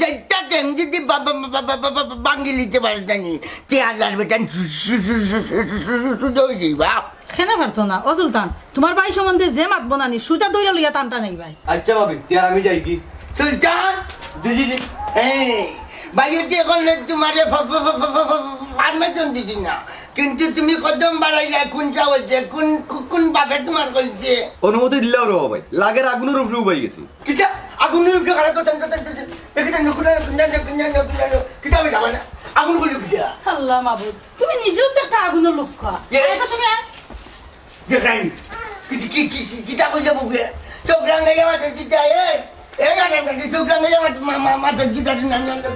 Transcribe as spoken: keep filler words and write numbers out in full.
চাইরটা ঠ্যাং যদি বা-, বা-, ভাঙ্গি লিতে পারে জানি, তে আল্লাহর বেটা সুজা অই যাইবা। কেনে পারতো না? ও সুলতান, তুমার ভাই সম্বন্ধে যে মাতবো নানি, সুজা ধইরা লইয়া টান টানাইবায়। আচ্ছা ভাবি, তে আর আমি যাইগি? সুলতান! জি, জি, জি। এই, ভাইয়ে তো অখন তুমারে ফ-, ফ-, ফ-, ফ-, ফ-, ফ-, পারমিশন দিছি না। কিন্তু তুমি কদম বাড়াইয়া কুন সাহসে, কুন, কু-, কুন বাপে তুমার কইছে? অনুমতি দিলাও রে ভাই, লাগের আগুনর উপরে উবাই গেছি। কিতা? আগুনর উপরে খাড়া করতেন, করতেন, করতেন। এখানে নুকুলা, নুকুলা, নুকুলা, নুকুলা, নুকুলা। কিতা আমি যাবা না? আগুন কইলো কিতা? আল্লাহ মাবুদ, তুমি নিজেও তো একটা আগুনর লুক্কা। এ? আয় তো শুনি আয়। দেখাই। কি, কি, কি, কি, কিতা কইলে বুকে? চোখ রাঙাইয়া মাথার কিতা, এ? এই আরে, এই চোখ রাঙাইয়া মাথ-, মা-, মা-, মাথার কিতা, না, না, না, না।